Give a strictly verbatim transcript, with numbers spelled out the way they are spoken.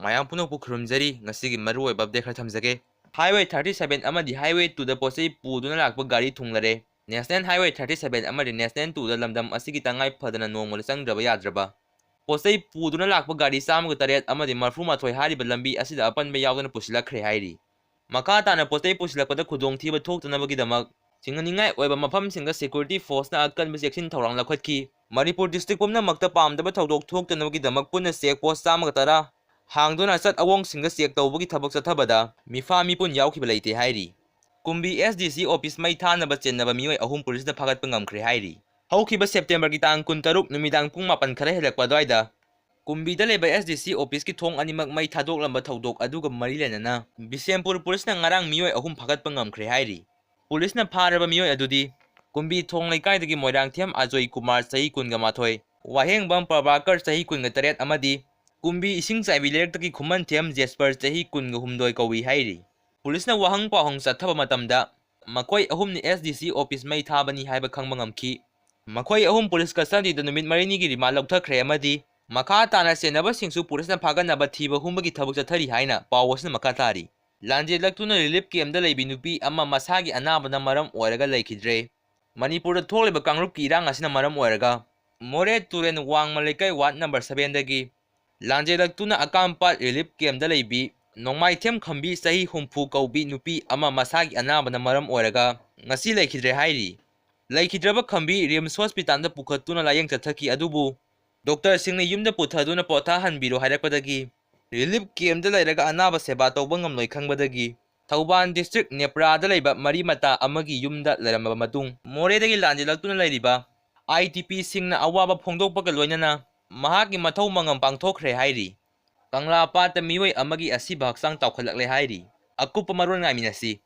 ꯃꯌꯥꯝ ꯄꯨꯝꯅꯃꯛꯄꯨ ꯈꯨꯔꯨꯝꯖꯔꯤ꯫ ꯉꯁꯤꯒꯤ ꯃꯔꯨꯑꯣꯏꯕ update ꯈꯔ ꯊꯝꯖꯒꯦ꯫ Highway thirty seven ꯑꯃꯗꯤ Highway two ꯗ ꯄꯣꯠꯆꯩ ꯄꯨꯗꯨꯅ ꯂꯥꯛꯄ ꯒꯥꯔꯤ ꯊꯨꯡꯂꯔꯦ꯫ National Highway thirty seven ꯑꯃꯗꯤ National two ꯗ ꯂꯝꯗꯝ ꯑꯁꯤꯒꯤ ꯇꯉꯥꯏ ꯐꯗꯅ ꯅꯣꯡꯃꯗ ꯆꯪꯗ꯭ꯔꯕ ꯌꯥꯗ꯭ꯔꯕ ꯄꯣꯠꯆꯩ ꯄꯨꯗꯨꯅ ꯂꯥꯛꯄ ꯒꯥꯔꯤ ꯆꯥꯝꯃꯒ ꯇꯔꯦꯠ ꯑꯃꯗꯤ ꯃꯔꯐꯨ ꯃꯥꯊꯣꯏ ꯍꯥꯏꯔꯤꯕ ꯂꯝꯕꯤ ꯑꯁꯤꯗ ꯑꯄꯟꯕ ꯌꯥꯎꯗꯅ ꯄꯨꯁꯤꯜꯂꯛꯈ꯭ꯔꯦ ꯍꯥꯏꯔꯤ꯫ ꯃꯈꯥ ꯇꯥꯅ ꯄꯣꯠꯆꯩ ꯄꯨꯁꯤꯜꯂꯛꯄꯗ ꯈꯨꯗꯣꯡꯊꯤꯕ ꯊꯣꯛꯇꯅꯕꯒꯤꯗꯃꯛ ꯆꯤꯡꯅꯅꯤꯡꯉꯥꯏ ꯑꯣꯏꯕ ꯃꯐꯝꯁꯤꯡꯗ security force ꯅ ꯑꯀꯟꯕ ꯆꯦꯛꯁꯤꯟ ꯊꯧꯔꯥꯡ ꯂꯧꯈꯠꯈꯤ꯫ ꯃꯅꯤꯄꯨꯔ district ꯄꯨꯝꯅꯃꯛꯇ ꯄꯥꯝꯗꯕ ꯊꯧꯗꯣꯛ ꯊꯣꯛꯇꯅꯕꯒꯤꯗꯃꯛ ꯄꯨꯟꯅ check post ꯆꯥꯝꯃꯒ ꯇꯔꯥ ꯍꯥꯡꯗꯨꯅ ꯑꯆꯠ ꯑꯋꯣꯡꯁꯤꯡꯗ check ꯇꯧꯕꯒꯤ ꯊꯕꯛ ꯆꯠꯊꯕꯗ ꯃꯤꯐꯥ ꯃꯤꯄꯨꯟ ꯌꯥꯎꯈꯤꯕ ꯂꯩꯇꯦ ꯍꯥꯏꯔꯤ꯫ ꯀꯨꯝꯕꯤ S D C office ꯃꯩ ꯊꯥꯅꯕ ꯆꯦꯟꯅꯕ ꯃꯤꯑꯣꯏ ꯑꯍꯨꯝ ꯄꯨꯂꯤꯁꯅ ꯐꯥꯒꯠꯄ ꯉꯝꯈ꯭ꯔꯦ ꯍꯥꯏꯔꯤ꯫ ꯍꯧꯈꯤꯕ September ꯒꯤ ꯇꯥꯡ ꯀꯨꯟꯇꯔꯨꯛ ꯅꯨꯃꯤꯗꯥꯡ ꯄꯨꯡ ꯃꯥꯄꯟ ꯈꯔ ꯍꯦꯜꯂꯛꯄ ꯑꯗꯨꯋꯥꯏꯗ ꯀꯨꯝꯕꯤꯗ ꯂꯩꯕ S D C office ꯀꯤ ꯊꯣꯡ ꯑꯅꯤꯃꯛ ꯃꯩ ꯊꯥꯗꯣꯛꯂꯝꯕ ꯊꯧꯗꯣꯛ ꯑꯗꯨꯒ ꯃꯔꯤ ꯂꯩꯅꯅ ꯕꯤꯁꯦꯝꯄꯨꯔ ꯄꯨꯂꯤꯁꯅ ꯉꯔꯥꯡ ꯃꯤꯑꯣꯏ ꯑꯍꯨꯝ ꯐꯥꯒꯠꯄ ꯉꯝꯈ꯭ꯔꯦ ꯍꯥꯏꯔꯤ꯫ ꯄꯨꯂꯤꯁꯅ ꯐꯥꯔꯕ ꯃꯤꯑꯣꯏ ꯑꯗꯨꯗꯤ ꯀꯨꯝꯕꯤ ꯊꯣꯡ ꯂꯩꯀꯥꯏꯗꯒꯤ ꯃꯣꯏꯔꯥꯡꯊꯦꯝ ꯑꯖꯣꯏ ꯀꯨꯃꯥꯔ, ꯆꯍꯤ ꯀꯨꯟꯒ ꯃꯥꯊꯣꯏ, ꯋꯥꯍꯦꯡꯕꯝ ꯄ꯭ꯔꯚꯥꯀꯔ, ꯆꯍꯤ ꯀꯨꯟꯒ ꯇꯔꯦꯠ, ꯑꯃꯗꯤ ꯀꯨꯝꯕꯤ ꯏꯁꯤꯡ ꯆꯥꯏꯕꯤ ꯂꯩꯔꯛꯇꯒꯤ ꯈꯨꯃꯟꯊꯦꯝ ꯖꯦꯁꯄꯔ, ꯆꯍꯤ ꯀꯨꯟꯒ ꯍꯨꯝꯗꯣꯏ ꯀꯧꯏ ꯍꯥꯏꯔꯤ꯫ ꯄꯨꯂꯤꯁꯅ ꯋꯥꯍꯪ ꯄꯥꯎꯍꯪ ꯆꯠꯊꯕ ꯃꯇꯝꯗ ꯃꯈꯣꯏ ꯑꯍꯨꯝꯅ S D C office ꯃꯩ ꯊꯥꯕꯅꯤ ꯍꯥꯏꯕ ꯈꯪꯕ ꯉꯝꯈꯤ꯫ ꯃꯈꯣꯏ ꯑꯍꯨꯝ ꯄꯨꯂꯤꯁ custody ꯗ ꯅꯨꯃꯤꯠ ꯃꯔꯤꯅꯤꯒꯤ remand ꯂꯧꯊꯈ꯭ꯔꯦ ꯑꯃꯗꯤ ꯃꯈꯥ ꯇꯥꯅ ꯆꯦꯟꯅꯕꯁꯤꯡꯁꯨ ꯄꯨꯂꯤꯁꯅ ꯐꯥꯒꯠꯅꯕ ꯊꯤꯕ ꯍꯨꯝꯕꯒꯤ ꯊꯕꯛ ꯆꯠꯊꯔꯤ ꯍꯥꯏꯅ ꯄꯥꯎ ꯑꯁꯤꯅ ꯃꯈꯥ ꯇꯥꯔꯤ꯫ ꯂꯥꯟꯖꯦꯜꯂꯛꯇꯨꯅ relief camp ꯇ ꯂꯩꯕꯤ ꯅꯨꯄꯤ ꯑꯃ ꯃꯁꯥꯒꯤ ꯑꯅꯥꯕꯅ ꯃꯔꯝ ꯑꯣꯏꯔꯒ ꯂꯩꯈꯤꯗ꯭ꯔꯦ꯫ ꯃꯅꯤꯄꯨꯔꯗ ꯊꯣꯛꯂꯤꯕ ꯀꯥꯡꯂꯨꯞꯀꯤ ꯏꯔꯥꯡ ꯑꯁꯤꯅ ꯃꯔꯝ ꯑꯣꯏꯔꯒ ꯃꯣꯔꯦ ꯇꯨꯔꯦꯜ ꯋꯥꯡꯃ ꯂꯩꯀꯥꯏ ward number seven ꯗꯒꯤ ꯂꯥꯟꯖꯦꯜꯂꯛꯇꯨꯅ ꯑꯀꯥꯝꯄꯥꯠ relief camp ꯇ ꯂꯩꯕꯤ ꯅꯣꯡꯃꯥꯏꯊꯦꯝ ꯈꯝꯕꯤ, ꯆꯍꯤ ꯍꯨꯝꯐꯨ ꯀꯧꯕꯤ ꯅꯨꯄꯤ ꯑꯃ ꯃꯁꯥꯒꯤ ꯑꯅꯥꯕꯅ ꯃꯔꯝ ꯑꯣꯏꯔꯒ ꯉꯁꯤ ꯂꯩꯈꯤꯗ꯭ꯔꯦ ꯍꯥꯏꯔꯤ꯫ ꯂꯩꯈꯤꯗ꯭ꯔꯕ ꯈꯝꯕꯤ RIMS hospital ꯗ ꯄꯨꯈꯠꯇꯨꯅ ꯂꯥꯌꯦꯡ ꯆꯠꯊꯈꯤ, ꯑꯗꯨꯕꯨ doctor ꯁꯤꯡꯅ ꯌꯨꯝꯗ ꯄꯨꯊꯗꯨꯅ ꯄꯣꯊꯥꯍꯟꯕꯤꯔꯣ ꯍꯥꯏꯔꯛꯄꯗꯒꯤ relief camp ꯇ ꯂꯩꯔꯒ ꯑꯅꯥꯕ ꯁꯦꯕꯥ ꯇꯧꯕ ꯉꯝꯂꯣꯏ ꯈꯪꯕꯗꯒꯤ ꯊꯧꯕꯥꯜ district ꯅꯦꯄ꯭ꯔꯥꯗ ꯂꯩꯕ ꯃꯔꯤ ꯃꯇꯥ ꯑꯃꯒꯤ ꯌꯨꯝꯗ ꯂꯩꯔꯝꯂꯕ ꯃꯇꯨꯡ ꯃꯣꯔꯦꯗꯒꯤ ꯂꯥꯟꯖꯦꯜꯂꯛꯇꯨꯅ ꯂꯩꯔꯤꯕ I D P ꯁꯤꯡꯅ ꯑꯋꯥꯕ ꯐꯣꯡꯗꯣꯛꯄꯒ ꯂꯣꯏꯅꯅ ꯃꯍꯥꯛꯀꯤ ꯃꯊꯧ ꯃꯉꯝ ꯄꯥꯡꯊꯣꯛꯈ꯭ꯔꯦ ꯍꯥꯏꯔꯤ꯫ ꯀꯪꯂꯥ ꯄꯥꯠꯇ ꯃꯤꯑꯣꯏ ꯑꯃꯒꯤ ꯑꯁꯤꯕ ꯍꯛꯆꯥꯡ ꯆꯥꯎꯈꯠꯂꯛꯂꯦ ꯍꯥꯏꯔꯤ꯫ ꯑꯀꯨꯞꯄ ꯃꯔꯣꯜ ꯉꯥꯏꯃꯤꯟꯅꯁꯤ꯫